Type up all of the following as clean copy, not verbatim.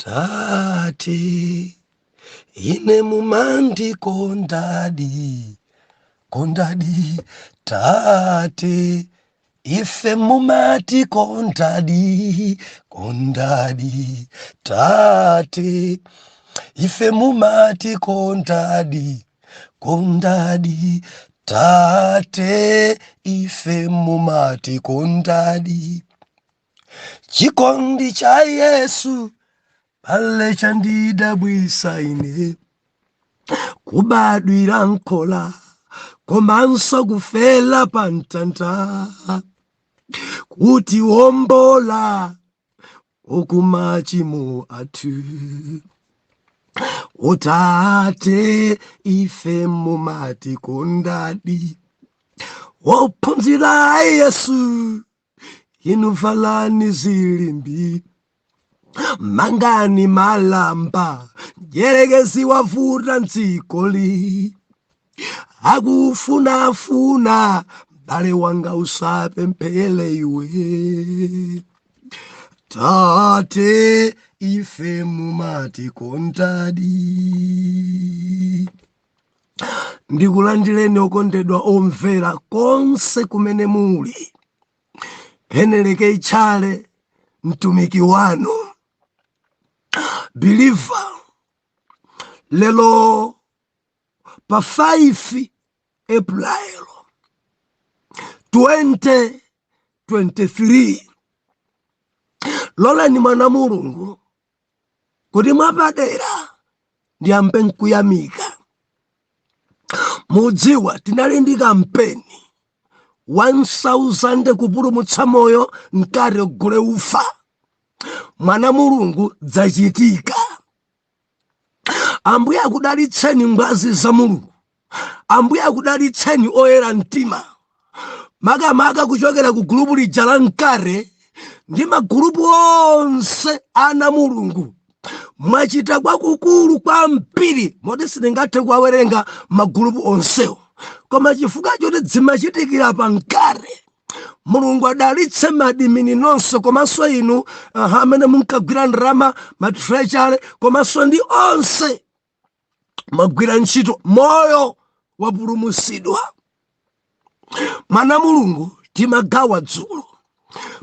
Tate, ine mumandikondadi, kondadi. Tate, ife mumatikondadi, kondadi. Tate, ife mumatikondadi, kondadi. Tate, ife mumatikondadi. Chikondi cha Yesu pale chandidabwisa ine, kubadwira mkhola komanso kufela pa mtanda, kuti wombola okumachimo athu. Utate, ife mumatikondadi. Wophunzira Yesu, inu valani zilimbi, mangani malamba, mdyerekezi wavuta mdzikoli, akufunafuna. M'bale wanga, usapemphele iwe. Tate, ife mumatikondadi. Ndikulandireni okondedwa omvera konse kumene muli. Heneleke Itchale, mtumiki wanu believer. Lero pa 5 April 2023, loleni mwana Mulungu kuti mwapadera ndiyambe nkuyamika. Mudziwa tinali ndi kampeni 1000 kupulumutsa moyo, mkate ugule ufa. Mwana Mulungu, dzachitika. Ambuye akudalitseni ngwazi za Mulungu, Ambuye akudalitseni oyera mtima, makamaka kuchokera ku gulupu lija la mkate ndi magulupu onse ana Mulungu. Mwachita kwakukulu kwambiri moti sindingathe kuwawerenga magulupu onsewo, koma chifukwa choti zimachitikira pa mkate, Mulungu adalitse ma admin nonse, komanso inu amene munkagwira ndalama, ma treasurer, komanso ndi onse mwagwira ntchito. Moyo wapulumutsidwa. Mwana Mulungu, timagawa dzulo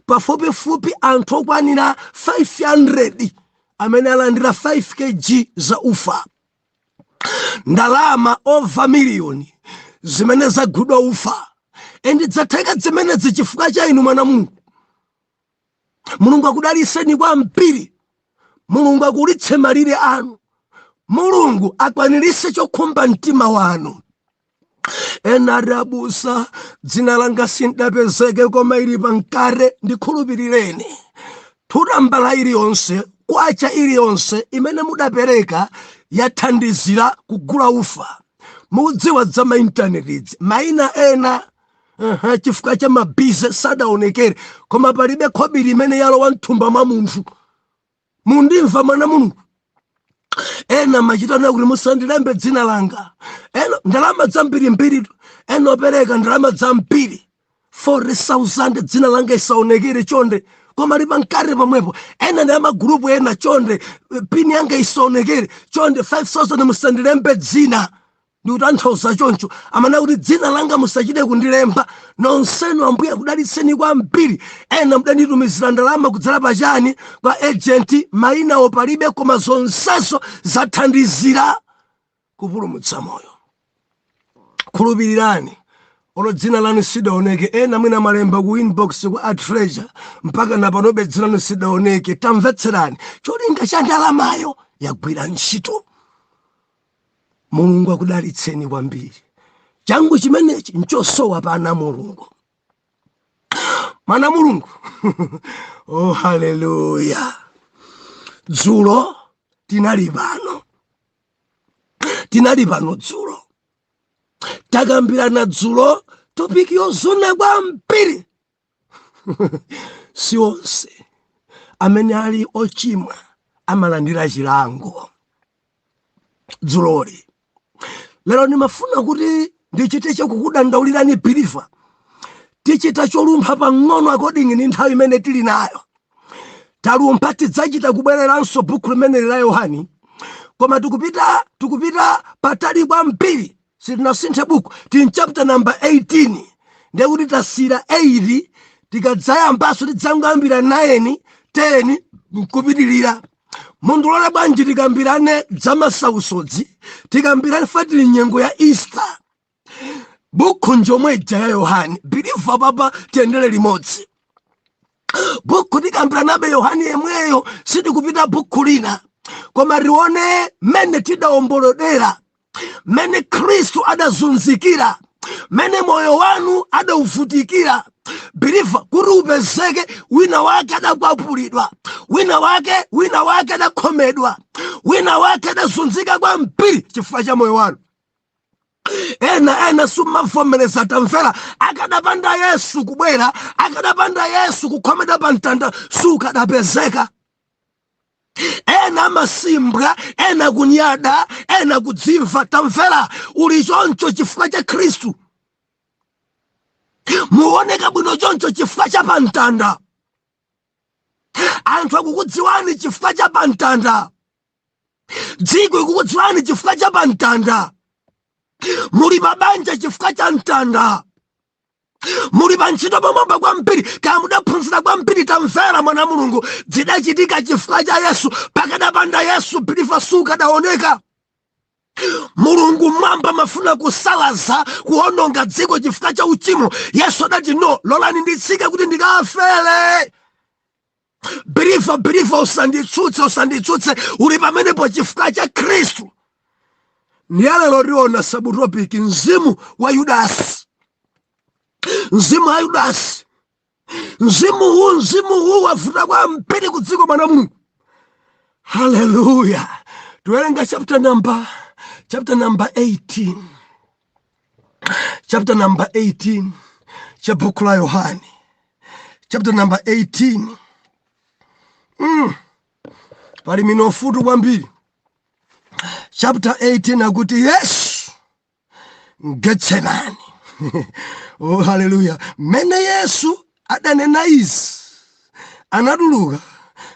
pafupifupi anthu okwanira 500 amene alandira 5 kg za ufa, ndalama over miliyoni zimene zagulidwa ufa. And dzatheka zimenezi chifukwa cha inu, mwana Mulungu. Mulungu akudalitseni kwambiri, Mulungu akulitse malire anu, Mulungu akwaniritse chokhumba mtima wanu. Ena ati, "Abusa, dzina langa sindapezeke, koma ili pamkate." Ndikhulupirireni, thutambala iliyonse, kwacha iliyonse imene mudapereka yathandizira kugula ufa. Mukudziwa za maintaneti idzi, mayina ena chifukwa cha ma busy sadaonekere, koma palibe khobiri imene yalowa mthumba mwa munthu. Mundimva, mwana Mulungu? Ena machitana kuti musandilembe dzina langa. Ena ndalama zambirimbiri, ena opereka ndalama zambiri, 40,000, "Dzina langa isaonekere chonde," koma lipa mkate pamwepo. Ena ndi amagulupu ena, "Chonde, PIN yanga isaonekere chonde, 5000, musandilembe dzina." Ndikutanthauza choncho amana kuti dzina langa musachite kundilemba. Nonsenu Ambuye akudalitseni kwambiri. Ena mudanditumizira ndalama kudzera pachani, kwa agent, mayinawo palibe, koma zonsezo zathandizira kupulumutsa moyo. Khulupirirani, olo dzina lanu sidaoneke, ena mwina malemba ku inbox ku a treasurer, mpaka napanobe dzina lanu sidaoneke. Tamvetserani, cholinga cha ndalamayo yagwira ntchito. Mulungu akudalitseni kwambiri. Changu chimenechi nchosowa pana Mulungu, mwana Mulungu. Oh, haleluya! Dzulo tinali pano, tinali pano dzulo, takambirana dzulo topic yozuna kwambiri: si onse amene ali ochimwa amalandira chilango. Dzuloli, lero ndimafuna kuti ndichite chokukudandaulirani believer. Tichita cholumpha pang'ono according ndi nthawi imene tili nayo. Talumpha tidzachita kubwereranso buku limeneli la Yohani, koma tikupita patali kwambiri. Sitinasinthe buku, tili chapter number 18, ndiye kuti tasira 8. Tikadzayambanso tidzangoyambira 9, 10 nkupitirira. Mundilole bwanji tikambirane zamasausodzi, tikambirane fatili nyengo ya Easter. Bukhu njomwe ija ya Yohani, believer, papa tiyendere limodzi. Bukhu tikambiranabe Yohani yemweyo, sitikupita bukhu lina, koma tione mmene tidawomboledwera, mmene Khristu adazunzikira, mmene moyo wanu adauvutikira, believer, kuti upezeke. Wina wake adakwapulidwa, wina wake adakhomedwa, wina wake adazunzika kwambiri chifukwa cha moyo wanu. Ena sumavomereza. Tamvera, akadapanda Yesu kubwera, akadapanda Yesu kukhomedwa pa mtanda, sukadapezeka. Ena amasimbwa, ena kunyada, ena kudzimva. Tamvera, uli choncho chifukwa cha Khristu. Muoneka bwino choncho chifukwa cha pamtanda. Anthu akukudziwani chifukwa cha pamtanda. Dziko ikukudziwani chifukwa cha pamtanda. Muli mabanja chifukwa cha mtanda. Muli pa ntchito pamwamba kwambiri, kaya mudaphunzira kwambiri. Tamvera, mwana Mulungu, zidachitika chifukwa cha Yesu. Pakadapanda Yesu, believer, sukadaoneka. Mulungu mwamba mafuna kusalaza, kuononga dziko chifukwa cha uchimo. Yesu adati, "No, lolani nditsike kuti ndikafere." Believer, believer, usanditsutse, usanditsutse. Uli pamenepo chifukwa cha Khristu. Ndiye lero tiona subtopic, mzimu wa Yudasi. Mzimu wa Yudasi, mzimuwu wavuta kwambiri ku dziko, mwana Mulungu. Haleluya! Tiwerenga chapter number 18, chapter number 18 cha buku la Yohani, chapter number 18. Pali minofutu kwambiri. Chapter 18 akuti Yesu Getsemani. Oh, haleluya! Mmene Yesu adanena izi, anatuluka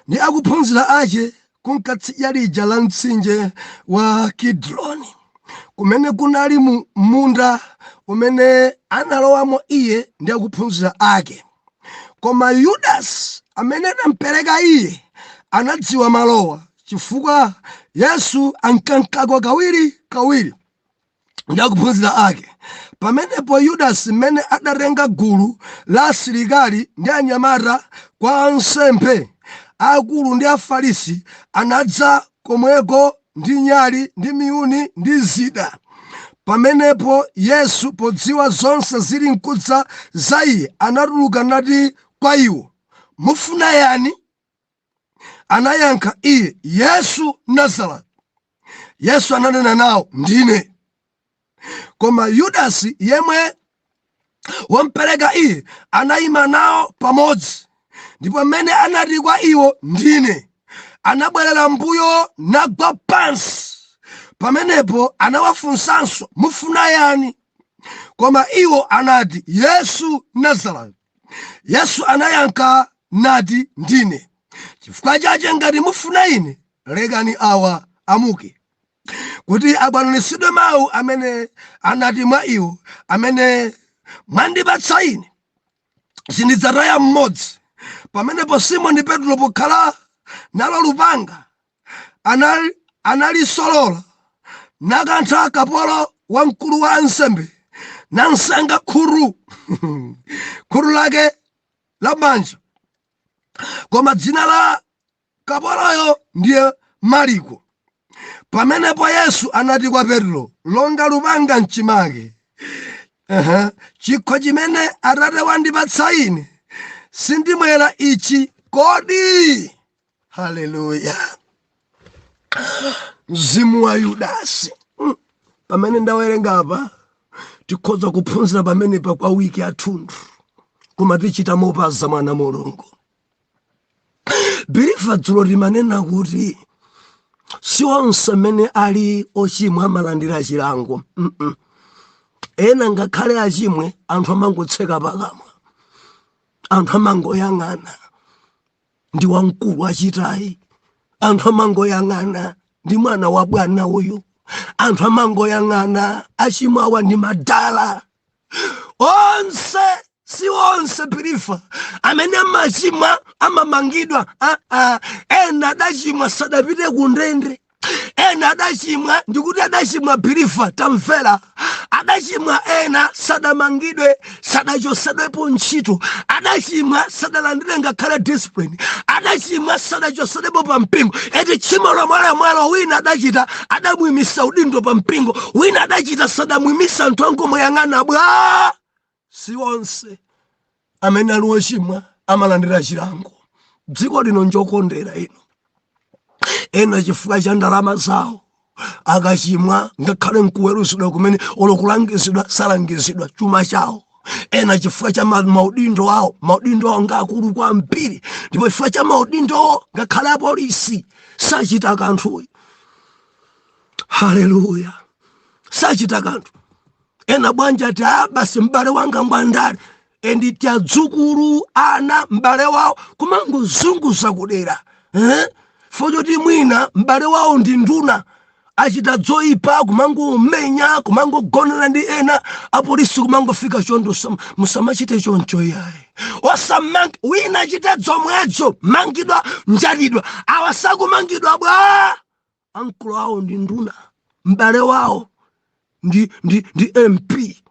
ndi akuphunzira ache kunkatsidya lija la mtsinje wa Kidroni, kumene kunali mu munda umene analowamo iye ndi akuphunzira ake. Koma Yudasi amene anampereka iye anadziwa malowa, chifukwa Yesu ankankako kawiri kawiri ndi akuphunzira ake. Pamenepo Yudasi, mmene adatenga gulu la asilikali ndi anyamata kwa ansembe akulu ndi Afarisi, anadza komweko ndi nyali ndi miyuni ndi zida. Pamenepo Yesu, podziwa zonse zili nkudza za iye, anatuluka nati kwa iwo, "Mufuna yani?" Anayankha iye, "Yesu Nazareti." Yesu ananena nawo, "Ndine." Koma Yudasi yemwe wampereka iye anayima nawo pamodzi. Ndipo mmene anati kwa iwo, "Ndine," anabwerera mbuyo nagwa pansi. Pamenepo anawafunsanso, "Mufuna yani?" Koma iwo anati, "Yesu Nazareti." Yesu anayankha nati, "Ndine. Chifukwa chache ngati mufuna ine, lekani awa amuke," kuti akwaniritsidwe mawu amene anati mwa iwo, "Amene mwandipatsa ine sindidzataya mmodzi." Pamenepo Simoni Petro, pokhala nalo lupanga, analisolola nakantha kapolo wa mkulu wa ansembe, namsenga khutu lake lamanja. Koma dzina la kapoloyo ndiye Maliko. Pamenepo Yesu anati kwa Petro, "Longa lupanga mchimake. Chikho chimene Atate wandipatsa ine sindimwera ichi kodi?" Haleluya! Mzimu wa Yudasi. Pamene ndawerenga apa, tikhoza kuphunzira pamenepa kwa wiki athunthu, koma tichita mopaza, mwana Mulungu. Believer, dzulo timanena kuti si onse amene ali ochimwa amalandira chilango. Ena ngakhale achimwe, anthu amangotseka pakamwa, anthu amangoyang'ana. Ndi wamkulu achitayi, anthu amangoyang'ana, ndi mwana wa bwana uyu. Anthu amangoyang'ana, achimwawa ndi madala onse. Si onse, believer, amene amachimwa amamangidwa. Ah, ah. Ena adachimwa sadapite ku ndende. Ena adachimwa, ndikuti adachimwa, believer, tamvera, adachimwa ena sadamangidwe, sadachosedwepo ntchito. Adachimwa sadalandire ngakhale discipline. Adachimwa sadachosedwepo pa mpingo. Eti tchimo lomwelomwelo, wina adachita adamwimisa udindo pa mpingo, wina adachita sadamwimisa, anthu angomuyang'ana bwa. Si onse amene ali ochimwa amalandira chilango. Dziko lino njokondera ino. Ena chifukwa cha ndalama zawo akachimwa, ngakhale nkuweruzidwa kumene olo kulangizidwa salangizidwa, chuma chawo. Ena chifukwa cha maudindo awo, maudindo awo ngaakulu kwambiri, ndipo chifukwa cha maudindo ngakhale apolisi sachita kanthu. Haleluya, sachita kanthu. Ena bwanja ati, "Ah, basi, m'bale wanga ngwandale." Endi tiadzukulu ana m'bale wawo kumangozunguza kudera, eh? Choti mwina m'bale wawo ndi nduna, achita dzoyipa, kumangomenya, kumangogonana ndi ena, apolisi kumangofika, "Chondo, musamachite choncho yayi." Osamanga. Wina achita dzomwedzo, mangidwa, njalidwa. Awa sakumangidwa bwa? Ankulu awo ndi nduna, m'bale wawo ndi MP.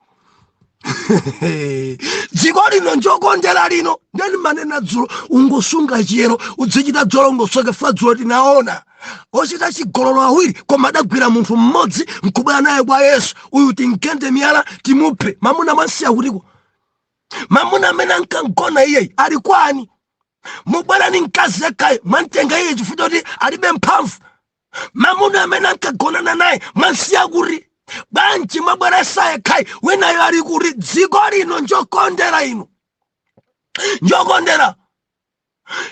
Dziko lino njokondera lino. Ndeni manena dzulo, ungosunga chiyero, udzichita dzolongosoke. Fa dzulo tinaona ochita chigololo awiri, koma adagwira munthu mmodzi nkubwera naye kwa Yesu. "Uyu timgende miyala, timuphe." Mamuna mwasiya kutiko? Mamuna amene ankagona iyeyi ali kwani? Mubwera ni mkazi yekhayo, mwamtenga iye chifukwa choti alibe mphamvu. Mamuna amene ankagonana naye mwasiya kuti? Bwanji mwabweresa yekhayi? Winayo ali kuti? Dziko lino njokondera ino, njokondera.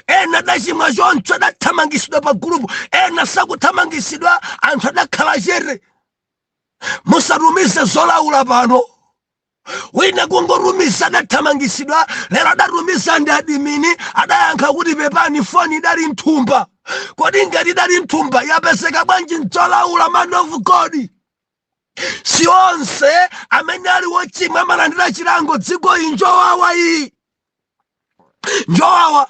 Ena adachimwa choncho adathamangisidwa pa gulupu, ena sakuthamangisidwa, anthu adakhala chere. Musatumize zolaula pano. Wina kungotumiza adathamangisidwa. Lero adatumiza ndi admin, adayankha kuti, "Pepani, foni idali mthumba." Kodi ngati idali mthumba, yapezeka bwanji mzolaula? Man of God, si onse amene ali wochimwa amalandira chilango. Dziko iyi njowawa, iyi njowawa.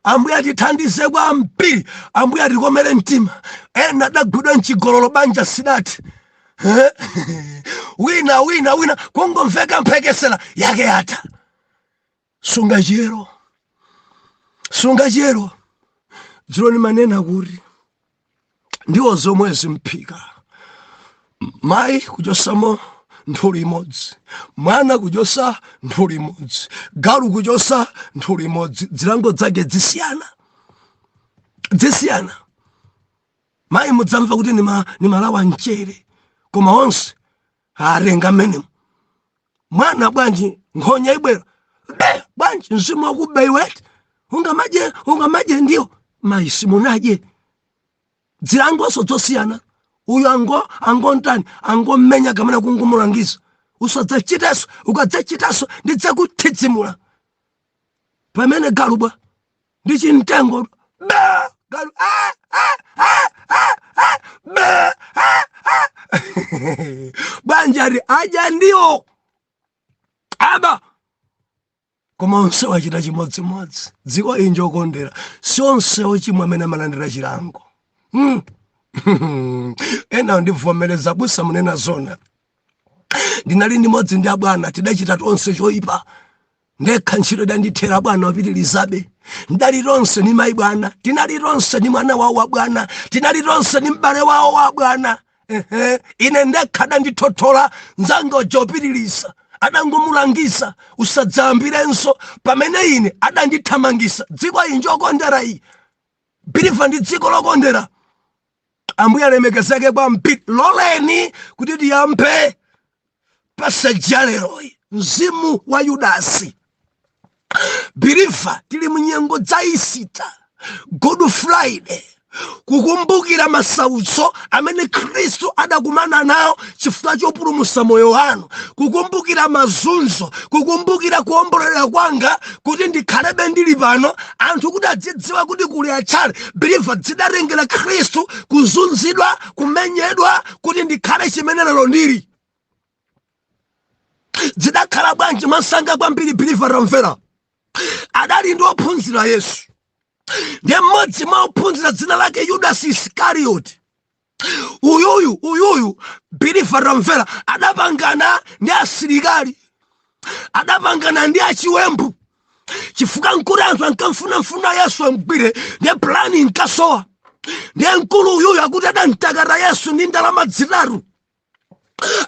Ambuye atithandize kwambiri, Ambuye atikomere mtima. Ena adagwidwa mchigololo, banja sidati. Eh? Wina, wina, wina kungomveka mphekesera yake yatha. Sunga chiyero, sunga chiyero. Dzulo nimanena kuti ndiwo zomwe zimphika, mayi kuchosamo nthuli imodzi, mwana kuchosa nthuli imodzi, galu kuchosa nthuli imodzi, zilango zake zisiyana, zisiyana. Mayi mudzamva kuti ni malawa mchere, koma onse arenga mmenemo. Mwana bwanji? Nkhonya ibwera be bwanji? Mzimu wakuba iweti, ungamadye, ungamadye ndiyo mayi simunadye. Zilangonso zosiyana. Uyu angontani, angomenya kamene kungumulangiza, "Usadzachitenso, ukadzachitanso ndidzakuthidzimula." Pamene galu bwa ndi chimtengo be galu, ah, ah, ah, ah, ah, be, ah, ah. Bwanji ati adya ndiwo aba, koma onse wachita chimodzimodzi. Dziko iyi njokondera. Si onse ochimwa amene amalandira chilango. Ena ndivomereza, "Busa, munena zona. Ndinali ndimodzi ndi abwana, tidachita tonse choyipa. Ndekha ntchito idandithera, bwana wapitilizabe. Ndali tonse ni mayi bwana, tinali tonse ni mwana wawo wa bwana, tinali tonse ni m'bale wawo wa bwana. Ehe, ine ndekha adandithothola, nzanga uja upitiliza, adangomulangiza, 'Usadzayambirenso,' pamene ine adandithamangisa." Dziko iyi njokondera iyi, believer, ndi dziko lokondera. Ambuye alemekezeke kwambiri. Loleni kuti tiyambe passage ya leroyi, mzimu wa Yudasi. Believer, tili munyengo za Easter, Good Friday. Kukumbukira masautso amene Khristu adakumana nawo chifukwa chopulumutsa moyo wanu, kukumbukira mazunzo, kukumbukira kuombolera kwanga kuti ndikhalebe ndili pano, anthu kuti adzidziwa kuti kuli atchale. Believer, zidatengera Khristu kuzunzidwa, kumenyedwa, kuti ndikhale chimene lero ndili. Zidakhala bwanji? Mwasanga kwambiri, believer, tamvera. Adali ndi ophunzira Yesu, ndiye mmodzi mwa ophunzira dzina lake Yudasi Iskarioti. Uyuyu, believer, tamvera, adapangana ndi asilikali, adapangana ndi achiwembu, chifukwa nkuti anthu ankamfunafuna Yesu amgwire, ndiye plan inkasowa. Ndiye mkulu uyuyu akuti adamtakata Yesu ndi ndalama zitatu,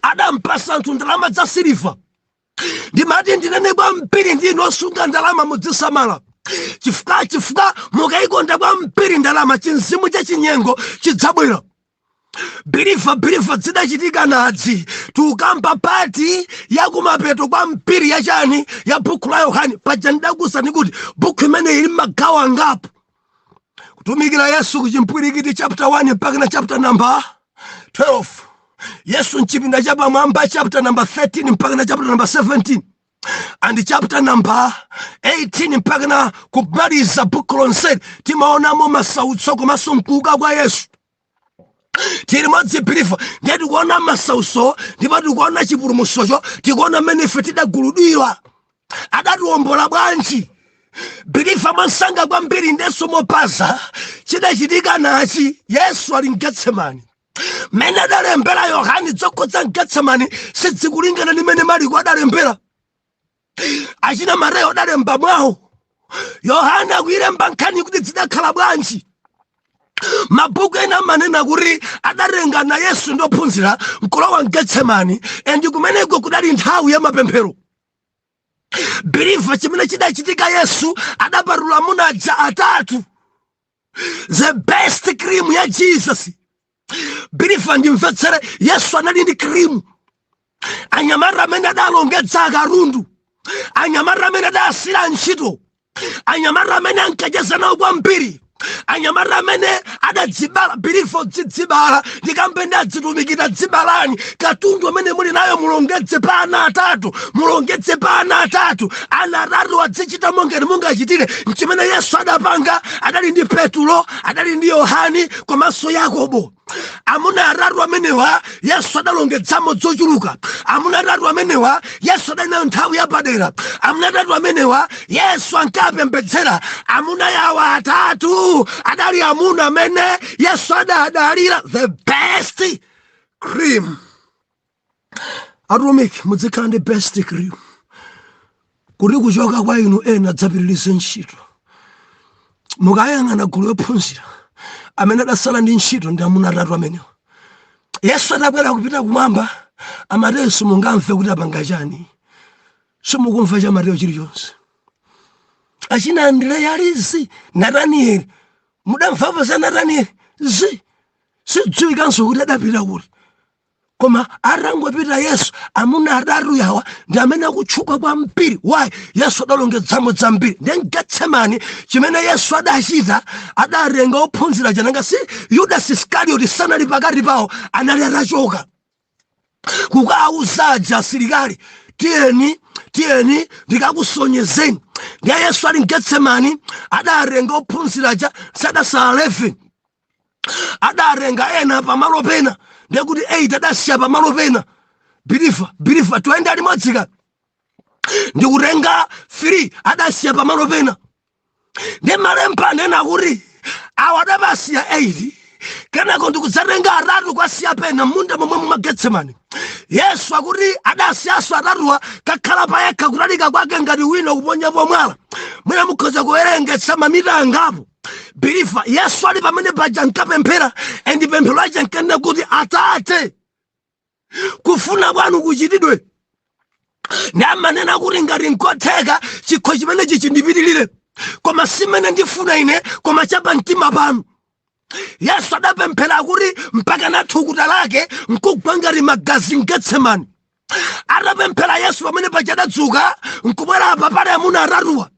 adampasa anthu ndalama za siliva. Ndimati ndinene kwambiri ndi inu osunga ndalama, mudzisamala, chifukwa mukayikonda kwambiri ndalama, chinzimu cha chinyengo chidzabwera. Believer, zidachitika nadzi. Tukamba part yakumapeto kwambiri yachani? Ya buku la Yohani. Paja ndidakuwuzani kuti buku imene ili magawo angapo: kutumikira Yesu kuchimpwirikiti, chapter 1 mpaka na chapter number 12; Yesu mchipinda chapamwamba, chapter number 13 mpaka na chapter number 17; and chapter number 18 mpaka na kumaliza buku lonseli, timaonamo masautso komanso mkuuka kwa Yesu. Tili modzi, believer? Ndiye tikuona masautso, ndipo tikuona chipulumutsocho, tikuona mmene ife tidaguludwira, adatiwombola bwanji. Believer, mwansanga kwambiri ndenso mopaza, chidachitika nachi: Yesu ali mgetsemani. Mmene adalembera Yohani zokhudza mgetsemani sidzikulingana ndi mmene Mariko adalembera, achina Mateyo adalemba mwawo. Yohana akuilemba nkhani kuti zidakhala bwanji. Mabhuku ena amanena kuti adatengana Yesu ndi ophunzira nkulowa mgetsemani, and kumeneko kudali nthawi ya mapemphero. Believer, chimene chidachitika, Yesu adapatula amuna aja atatu, the best cream ya Jesus. Believer, ndimvetsere, Yesu anali ndi cream, anyamata amene adalongedza akatundu, anyamata amene adasira ntchito, anyamata amene ankacheza nawo kwambiri, anyamata amene adadzibala. Believer, dzidzibala, ndikambe ndi adzitumikira, dzibalani katundu amene muli nayo, mulongedze pa ana atatu, mulongedze pa ana atatu. Ana atatu adzichita mongati mungachitire. Nchimene Yesu adapanga. Adali ndi Petulo, adali ndi Yohani komanso Yakobo. Amuna atatu amenewa Yesu adalongedzamo zochuluka. Amuna atatu amenewa Yesu adali nayo nthawi yapadera. Amuna atatu amenewa Yesu ankapembedzera. Amuna yawa atatu adali amuna amene Yesu adadalira, the best cream. Atumiki, muzikhala ndi best cream kuti kuchoka kwa inu ena adzapitirize ntchito. Mukayang'ana gulu yophunzira, amene adasala ndi ntchito ndi amuna atatu amenewa. Yesu atabwera kupita kumwamba, Amateyo simungamve kuti apanga chani, simukumva cha Mateyo chilichonse. Achina Andreya alizi, Natanieli, mudamvapo za Natanieli? Zi sidziwikanso kuti adapita kuti. Koma atangopita Yesu, amuna atatu yawa ndi amene akutchuka kwambiri. Why? Yesu adalongedzamo zambiri. Ndiye mgetsemani chimene Yesu adachita, adatenga ophunzira chananga si Yudas Iskarioti sanali pakati pawo, anali atachoka kukauzaja asilikali, "Tiyeni, tiyeni ndikakusonyezeni." Ndiye Yesu ali mgetsemani, adatenga ophunzira ja, sadasala 11, adatenga ena pamalo pena, ndiye kuti 8 adasiya pamalo pena. Believer, toyenda limodzika, ndikutenga 3 adasiya pamalo pena. Ndi malemba anena kuti awa adapasiya 8, kenako ndikudzatenga atatu kwasiya pena munda momwe mumagetsemani. Yesu akuti adasiyaso atatuwa kakhala payekha, kutalika kwake ngati wina kuponyapo mwala, mwina mukhoza kuwerengetsa mamita angapo. Believer, Yesu ali pamene paja nkapemphera, and pemphero aja nkanena kuti, "Atate, kufuna kwanu kuchitidwe." Ndi amanena kuti, "Ngati nkotheka, chikho chimenechi chindipitirire, koma simene ndifuna ine, koma chapa mtima panu." Yesu adapemphera kuti mpaka na thukuta lake nkugwa ngati magazi mgetsemani. Atapemphera Yesu pamene paja, adadzuka nkubwera apa pali amuna atatuwa.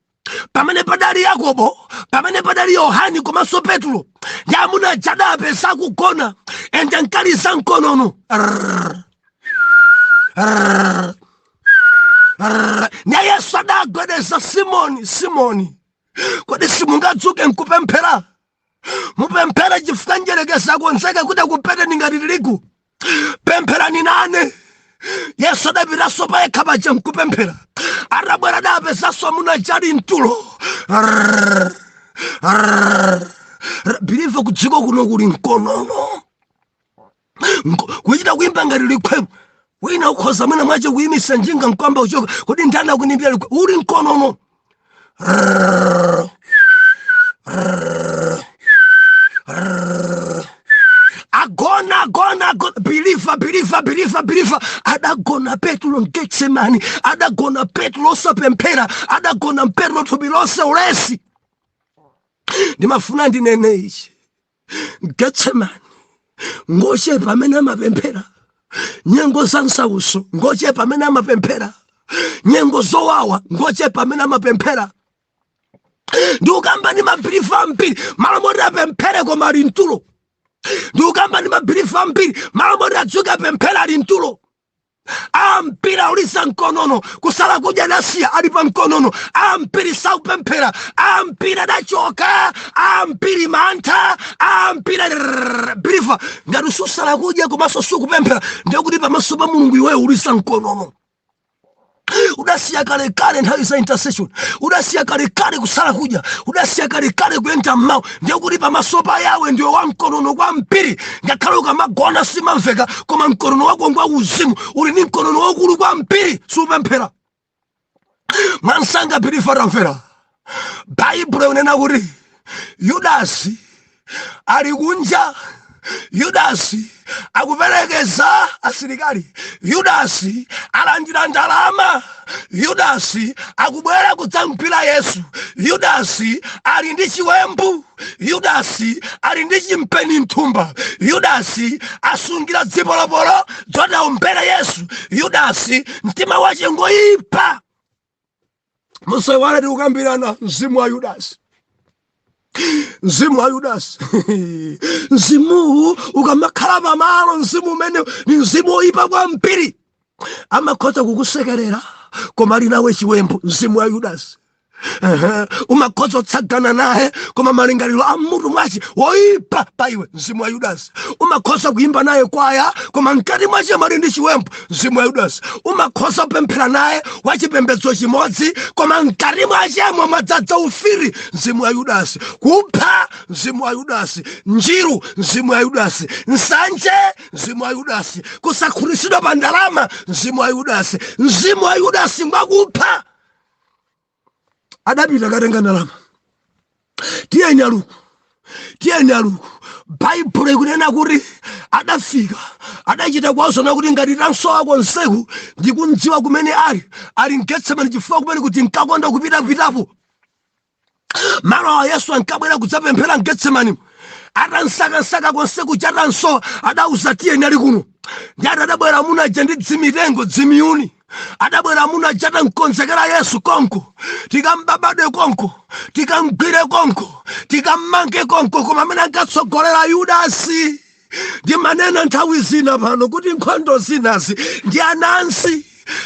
Pamene padali Yakobo, pamene padali Yohani komanso Petro, ndi amuna aja adapeza akugona, ende ankaliza mkonono. Rrrr, rrrr, rrrr. Ndi Yesu adagwedeza Simoni, Simoni, kodi simungadzuke nkupemphera? Mupemphere chifukwa njerekezi akonzeka kuti akupeteni ngati tirigu. Pempherani nane. Yesu adapitanso payekha paja nkupemphera. Atabwera adapezanso amuna aja ali mtulo. Rrrr, rrrr. Believer, kudziko kuno kuli mkonono. Kuchita kuimba ngati likhwebu. Wina ukhoza mwina mwache kuyimisa njinga nkwamba kuchoka, kodi ndani akunimbira likhwebu? Uli mkonono. Rrrr, rrrr, rrrr. Agona, agona, agona. Believer, believer, believer, believer, adagona Petro mGetsemani, adagona Petro osapemphera, adagona Petro thupi lonse ulesi. Ndimafuna ndinene ichi: Getsemani ngochepa amene amapemphera, nyengo za nsauso ngochepa amene amapemphera, nyengo zowawa ngochepa amene amapemphera. Ndikukamba ndi mabeliever ambiri, malo moti apemphere koma ali mtulo. Ndikukamba ndi mabeliever ambiri, malo moti adzuke apemphere ali mtulo. Ambiri aulisa mkonono, kusala kudya nasiya, ali pa mkonono. Ambiri saupemphera, ambiri adachoka, ambiri mantha, ambiri. Believer, ngati susala kudya komanso sukupemphera, ndiye kuti pamaso pa Mulungu iweyo ulisa mkonono. Udasiya kalekale nthawi za intercession, udasiya kalekale kusala kudya, udasiya kalekale kuyenda mmawu. Ndiye kuti pamaso pa Yawe ndiwe wamkonono kwambiri. Ngakhale ukamagona simamveka, koma mkonono wako ngwa uzimu, uli ndi mkonono waukulu kwambiri, supemphera mwansanga. Believer, tamvera, Baibulo inena kuti Yudasi ali kunja, Yudasi akuperekeza asilikali, Yudasi alandira ndalama, Yudasi akubwera kudzamgwira Yesu. Yudasi ali ndi chiwembu, Yudasi ali ndi chimpeni mthumba, Yudasi asungira dzipolopolo zoti aombere Yesu. Yudasi mtima wache ngoyipa. Musaiwale, tikukambirana mzimu wa Yudasi, mzimu wa Yudasi. Mzimuwu ukamakhala pamalo, mzimu umene ni mzimu woyipa kwambiri, amakhoza kukusekerera koma ali nawe chiwembu. Mzimu wa Yudasi. Umakhoza kutsagana naye koma malingaliro a mutu mwace woyipa pa iwe. Mzimu wa Yudasi. Umakhoza kuyimba naye kwaya koma mkati mwace mali ndi chiwembu. Mzimu wa Yudasi. Umakhoza kupemphera naye wachipembedzo chimodzi koma mkati mwachemo mwadzadza ufiri. Mzimu wa Yudasi. Kupha, mzimu wa Yudasi. Njiru, mzimu wa Yudasi. Nsanje, mzimu wa Yudasi. Kusakhutitsidwa pa ndalama, mzimu wa Yudasi. Mzimu wa Yudasi ngwakupha. Adapita katenga ndalama. Tiyeni aluku, tiyeni aluku. Baibulo ikunena kuti adafika, adachita kuwazona kuti ngati tansowa konseku, ndikundziwa kumene ali, ali mGetsemani, chifukwa kumene kuti nkakonda kupita kupitapo malo awa Yesu ankabwera kudzapemphera mGetsemani. Atansakansaka konseku, chatansowa, adauza, "Tiyeni, ali kuno." Ndi ati adabwera amuna aja ndi dzimitengo, dzimiyuni. Adabwera amuna aja atankonzekera Yesu konko, tikambabade konko, tikamgwire konko, tikammange konko. Koma amene ankatsogolera Yudasi. Ndimanena nthawi zina pano kuti nkhondo zinazi ndi anansi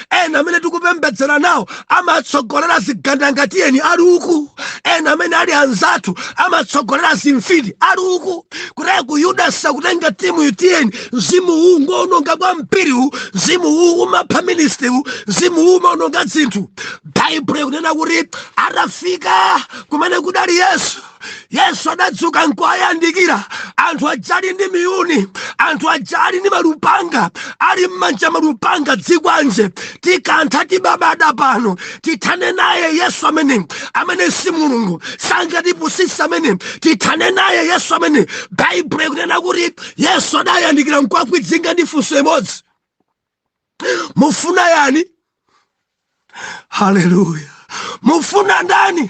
ena amene tikupembedzera nawo amatsogolera zigandanga, tiyeni, ali uku. Ena amene ali anzathu amatsogolera zimfiti, ali uku. Kutaya ku Yudasi akutenga timu, tiyeni. Mzimu uwu ngoononga kwambiri uwu, mzimu uwu umapha ministry uwu, mzimu uwu umaononga zinthu. Baibulo ikunena kuti atafika kumene kudali Yesu, Yesu adadzuka nkuayandikira anthu ajali ndi miyuni, anthu ajali ndi malupanga, ali m'manja malupanga, dzikwanje, tikantha, tibabada pano, tithane naye Yesu amene, amene si Mulungu, sangatipusisa amene, tithane naye Yesu amene. Baibulo ikunena kuti Yesu adayandikira nkuakwidzinga ndi funso imodzi: "Mufuna yani?" Haleluya! "Mufuna ndani?"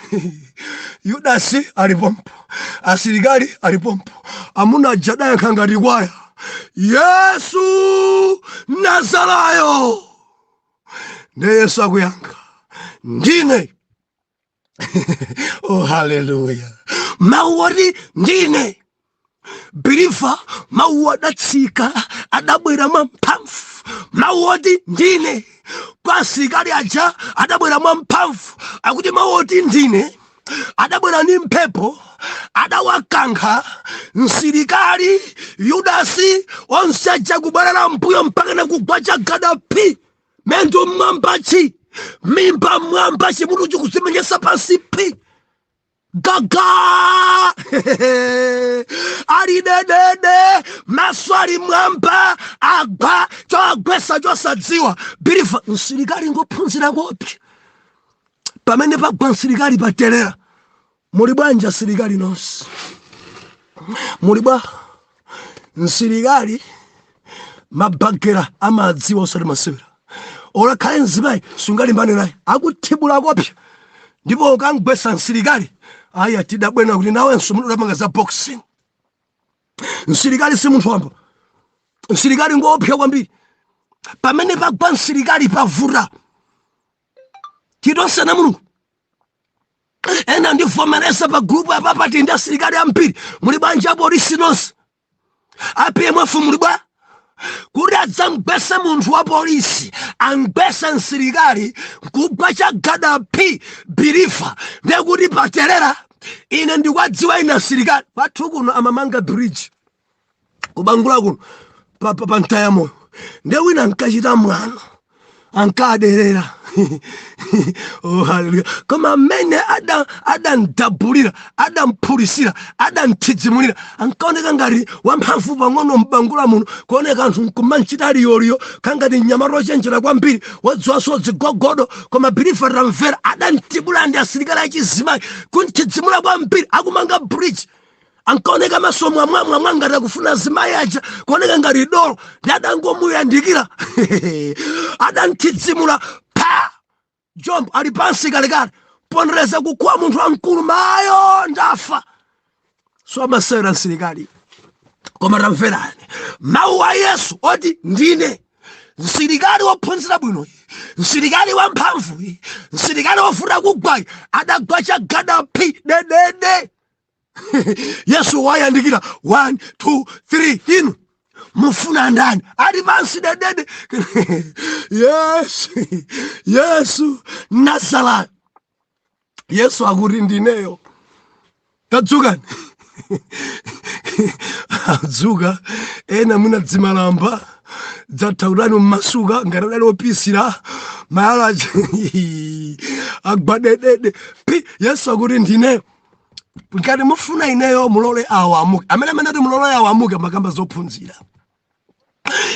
Yudasi alipompo, asilikali alipompo, amuna aja adayankha ngati kwaya, "Yesu Nazarayo." Ndiye Yesu akuyankha, "Ndine." Oh, haleluya! Mawu oti "ndine", believer, mawu adatsika, adabwera mwa mphamvu. Mawu oti "ndine" kwa asilikali aja adabwera mwa mphamvu. Akuti mawu oti "ndine" adabwera ndi mphepo, adawakankha msilikali Yudasi, onse aja kubwerera mbuyo mpaka nakugwa chagada pi, mendo mmwambachi, mimba mmwamba, chimutu chikuzimenyesa pansi pi, gaga ali dedede, maso ali mwamba, agwa choagwesa chosadziwa. Believer, msilikali ngophunzira kopi. Pamene pagwa msilikali paterera. Muli bwanji asilikali nonse? Muli bwa? Msilikali mabagera amadziwa, osati masewera. Olakhale mzimayi sungalimbane naye, akuthibula kopya. Ndipo ukangwesa msilikali, aya tidabwena kuti nawenso munthu udapanga za boxing. Msilikali si munthu wamba, msilikali ngoopsa kwambiri. Pamene pagwa msilikali pavuta. Titonsena Mulungu ena ndivomereza pa group apapa tindi asilikali ambiri. Muli bwanji apolisi nonse? A PMF muli bwa? Kuti adzamgwese munthu wa polisi, angwese msilikali kugwa chagada p, believer, ndekuti paterera. Ine ndikwadziwa ine asilikali kwathu kuno amamanga bridge kubangula kuno pa mtayamoyo, nde wina ankachita mwano, ankaderera. Oh, haleluya! Koma amene adamdabulira, adamphulisira, adamthidzimulira, ankaoneka ngati wamphamvu pang'ono mbangula muno, kuoneka anthu nkumanchita liyoliyo, kangati mnyamata ochenjera kwambiri, wadziwanso zigogodo. Koma believer, tamvera, adamtibula ndi asilikali achizimayi, kunthidzimula kwambiri akumanga bridge. Ankaoneka maso mwamwamwamwa ngati akufuna azimayi aja, kuoneka ngati dolo, ndi adangomuyandikira, adamthidzimula pa jombo, ali pansi kalekale, pondereza, kukuwa munthu wamkulu, "Mayo, ndafa!" So amasewera msilikali. Koma tamverani, mawu a Yesu oti "ndine", msilikali wophunzira bwino, msilikali wamphamvu, msilikali wofuna kugwayi, adagwa chagada phi dedede. Yesu wayandikira, 1 2 3, "Inu mufuna ndani?" Ali pansi dedede. "Yesu, Yesu Nazarayo." Yesu akuti, "Ndineyo, tadzukani." Adzuka. Ena mwina dzimalamba dzatha kutani mmasuka ngati adali opisira mayala, agwadedede pi. Yesu akuti, "Ndineyo, ngati mufuna ineyo, mulole awo amuke." Amene ati mulole awo amuke, makamba zophunzira,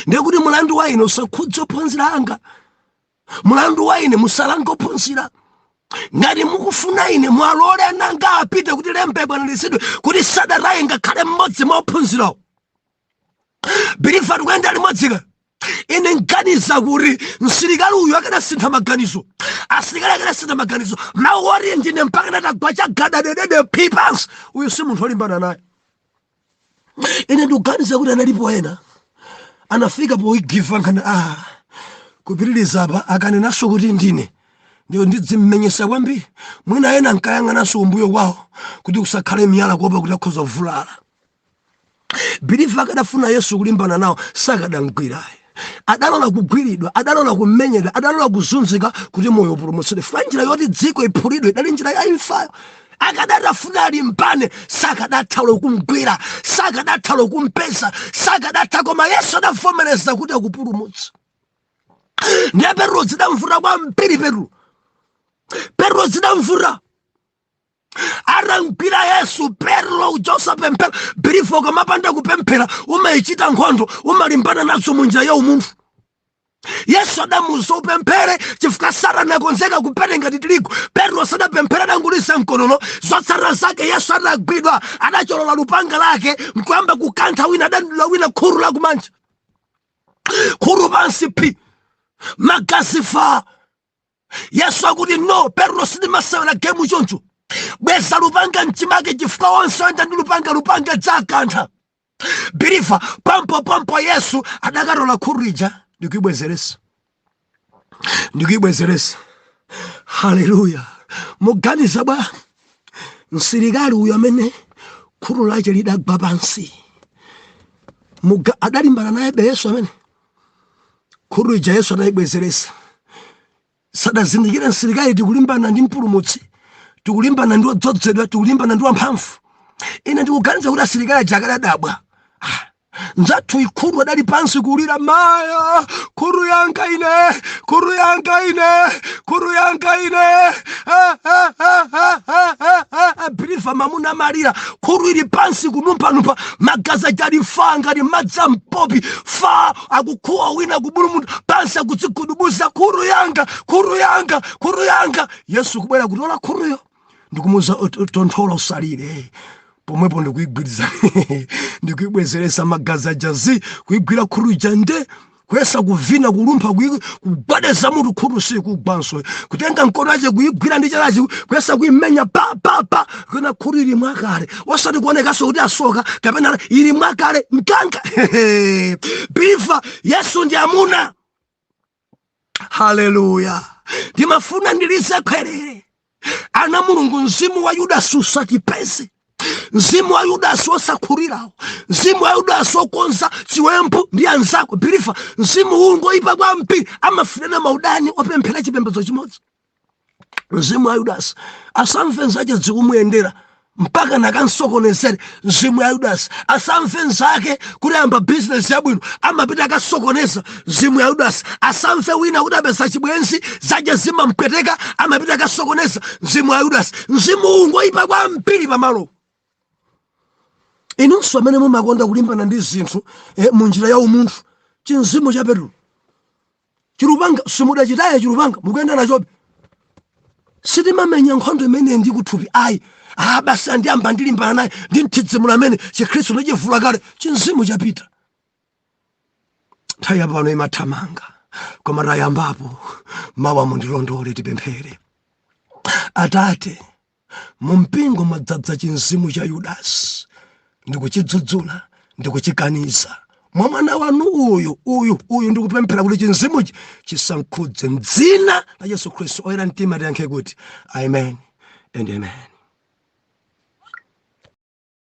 ndiye kuti mulandu wa ine usakhudze ophunzira anga, mulandu wa ine musalange ophunzira. Ngati mukufuna ine, mwalole ananga apite, kuti lemba ikwaniritsidwe kuti sadataye ngakhale mmodzi mwa ophunzirawo. Believer, tikuyenda limodzika. Ine nganiza kuti msilikali uyu akanasintha maganizo, asilikali akanasintha maganizo. Mawu oti "ndine" mpaka natagwa chagada dedede phi pansi, uyu si munthu olimbana naye. Ine ndikuganiza kuti analipo ena anafika poigiva nkhani, ah, kupitiriza apa akanenanso kuti "ndine", ndiyo ndidzimmenyesa kwambiri. Mwina ena ankayang'ananso kumbuyo kwawo kuti kusakhale miyala, kuopa kuti akhoza kuvulala. Believer, akadafuna Yesu kulimbana nawo, sakadamgwirayi. Adalola kugwiridwa, adalola kumenyedwa, adalola kuzunzika kuti moyo upulumutsidwe. Funa njira yoti dziko iphulidwe idali njira ya imfayo. Akadatafuna alimbane, sakadatha kumgwira, sakadatha kumpeza, sakadatha. Koma Yesu adavomereza kuti akupulumutsa. Ndiye Petro zidamvuta kwambiri. Petro zidamvuta atangwira Yesu. Petro uja usapemphera. Believer, ukamapanda kupemphera, umayichita nkhondo, umalimbana nazo munjira ya umunthu. Yesu adamuza, "Upemphere chifukwa Satana akonzeka kupereka ngati tirigu." Petro sadapemphera, adangulisa mkonono. Zotsatira zake, Yesu adagwidwa, adacholola lupanga lake nkuyamba kukantha wina, adadula wina khuru lakumanja, khuru pansi phi, magazi fa. Yesu akuti, "No, Petro, sindimasewera game choncho. Bweza lupanga mchimake, chifukwa onse oyenda ndi lupanga, lupanga dzakantha." Believer, pampo pampo Yesu adakatola khuru ija ndikuibwezeresa, ndikuibwezeresa. Haleluya! Muganiza bwa msilikali uyu amene khutu lache lidagwa pansi, adalimbana naye be Yesu amene khutu ija Yesu adayibwezeresa. Sadazindikire msilikali, tikulimbana ndi mpulumutsi, tikulimbana ndi wodzozedwa, tikulimbana ndi wamphamvu. Ine ndikuganiza kuti asilikali aja akadadabwa. Ah, nzathu ikhutu adali pansi kulira, "Maya, khutu yanga ine, khutu yanga ine, khutu yanga ine!" Ah, ah, ah, ah, ah, ah, ah, ah. Believer, mamuna amalira, khutu ili pansi, kunumphanumpha, magazi aja ali fa ngati madzi ampopi fa, akukhuwa wina kubulumuta pansi, akudzigudubuza, "Khutu yanga, khutu yanga, khutu yanga!" Yesu kubwera kutola khutuyo ndikumuza, "Tonthola, usalire." Pomwepo ndikuigwiriza, ndikuibwezeresa, magazi ajazi, kuigwira khutu ija nde kuyesa kuvina, kulumpha, kugwedeza mutu, khutu sikugwanso. Kutenga mkono ache, kuigwira ndi chalachi, kuyesa kuimenya pa pa pa, kuna khutu ili mwakale, osati kuonekanso kuti asoka kapena ili mwakale mkanka. Believer, Yesu ndi amuna. Haleluya! Ndimafuna ndilize khwerere, ana Mulungu, mzimu wa Yudasi usatipeze, mzimu wa Yudasi osakhulirawo, mzimu wa Yudasi okonza chiwembu ndi anzako. Believer, mzimu uwu ngoyipa kwambiri, amafunana maudani opemphera chipembedzo chimodzi. Mzimu wa Yudasi asamve nzache zikumuyendera mpaka nakansokonezere. Mzimu wa Yudasi asamve nzake kuti ayamba bizinesi yabwino, amapita akasokoneza. Mzimu wa Yudasi asamve wina kuti apeza chibwenzi, zache zimampweteka, amapita akasokoneza. Mzimu wa Yudasi, mzimu uwu ngoyipa kwambiri pamalo. Inunso amene mumakonda kulimbana ndi zinthu munjira ya umunthu, chinzimu cha Petulo, chilupanga simudachitaye, chilupanga mukuyenda nachobe. Sitimamenya nkhondo imene ndi kuthupi ayi. Ah, basi, andiyamba, ndilimbana naye ndi mthidzimula amene Chikhristu ndichivula kale. Chinzimu chapita. Nthawi yapano imathamanga, koma tayambapo. Mawa mundilondole, tipemphere. Atate, mumpingo mwadzadza chinzimu cha Yudasi, ndikuchidzudzula, ndikuchikaniza mwa mwana wanu uyu, uyu, uyu. Ndikupemphera kuti chinzimuchi chisankhudze mdzina la Yesu Khristu. Oyera mtima tiyankhe kuti amen and amen.